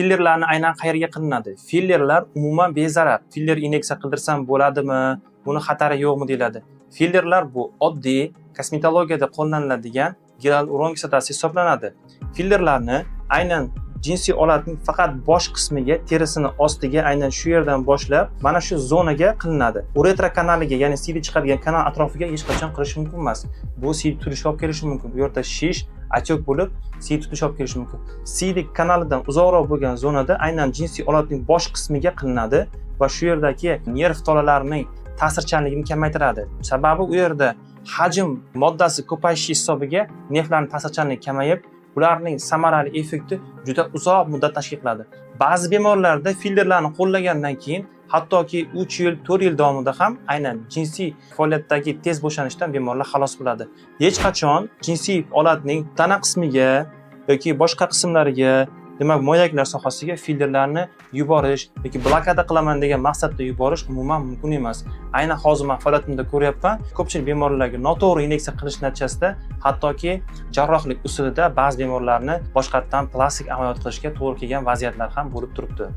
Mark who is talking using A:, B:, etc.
A: Fillerlarni aynan qayerga qilinadi? Fillerlar umuman bezarar. Filler inyeksiya qildirsam bo'ladimi? Buni xatari yo'qmi deyiladi. Fillerlar bu oddiy kosmetologiyada qo'llaniladigan gialuron kislotasi hisoblanadi. Fillerlarni aynan jinsiy olatning faqat bosh qismiga, terisini ostiga, aynan shu yerdan boshlab mana shu zonaga qilinadi. Uretra kanaliga, ya'ni siydik chiqadigan kanal atrofiga hech qachon qilish mumkin emas. Bu siydik turishga olib kelishi mumkin. Bu yerda shish, отек bo'lib, siydik tutishga olib kelishi mumkin. Siydik kanalidan uzoqroq bo'lgan zonada aynan jinsiy olatning bosh qismiga qilinadi va shu yerdagi nerv tolalarining ta'sirchanligini kamaytiradi. Sababi u yerda hajm moddasi ko'payishi hisobiga nervlarning ta'sirchanligi kamayib, ularning samarali effekti juda uzoq muddat tashkil qiladi. Ba'zi bemorlarda fillerlarni qo'llagandan keyin hattoki 3 yil, 4 yil davomida ham aynan jinsiy faoliyatdagi tez bo'shanishdan bemorlar xalos bo'ladi. Hech qachon jinsiy olatning tana qismiga yoki boshqa qismlariga, demak, moyaklar sohasiga fillerlarni yuborish yoki blokada qilaman degan maqsadda yuborish umuman mumkin emas. Aynan hozir man faoliyatimda ko'ryapman, ko'pchilik bemorlarga noto'g'ri inyeksiya qilish natijasida hattoki jarrohlik usulida ba'zi bemorlarni boshqatdan plastik amaliyot qilishga to'g'ri kelgan vaziyatlar ham bo'lib turibdi.